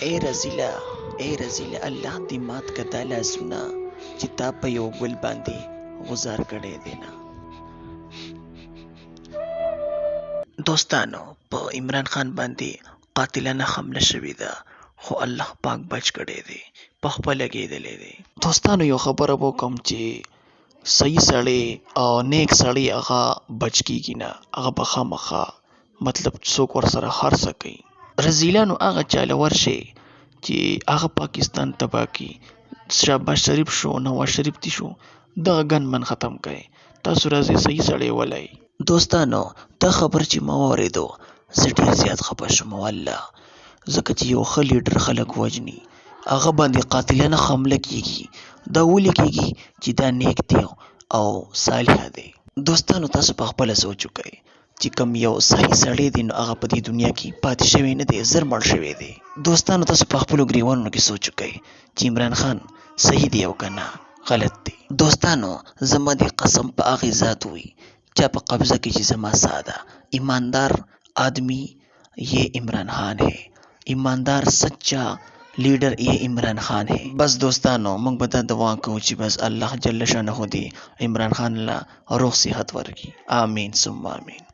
ای رزیله، ای رزیله، الله دې مات که دا لاسونه چې تا په یو ګل باندې غزار کړی دی نه. دوستانو په عمران خان باندې قاتلانه حمله شوې ده خو الله پاک بچ کړی دی، په خپله لګېدلی دی. دوستانو یو خبره وکم چې صحیح سړی او نیک سړی هغه بچ کیږي نه، هغه به خامخا مطلب څوک ورسره هر څه کوي. رزیلانو هغه چاله ورشي چې هغه پاکستان تباه کړي، شهباز شریف شو، نواز شریف تی شو، دغه ګن من ختم کړئ. تاسو راځئ صحیح سړی ولئ. دوستانو دا خبر چې ما واورېدو زه ډېر زیات خفه شوم والله، ځکه چې یو ښه لیډر خلک وژني، هغه باندې قاتلانه حمله کیږي. دا ولې کیږي؟ چې دا نیک دی او صالح دی. دوستانو تاسو په خپله سوچ وکړئ چې کوم یو صحیح سړی دی نو هغه په دې دنیا کې پاتې شوی نه دی، زر مړ شوی دی. دوستانو تاسو په خپلو ګریوانونو کې سوچ وکړئ چې عمران خان صحیح دی او که نه غلط دی. دوستانو زما دې قسم په هغې ذات وي چا په قبضه کې چې زما ساه ده، ایماندار آدمی یہ عمران خان ہے، ایماندار سچا لیډر یہ عمران خان ہے. بس دوستانو موږ به دا دعا کوو چې بس الله جل شانه دې عمران خان له روغ صحت ورکړي. آمین ثم آمین.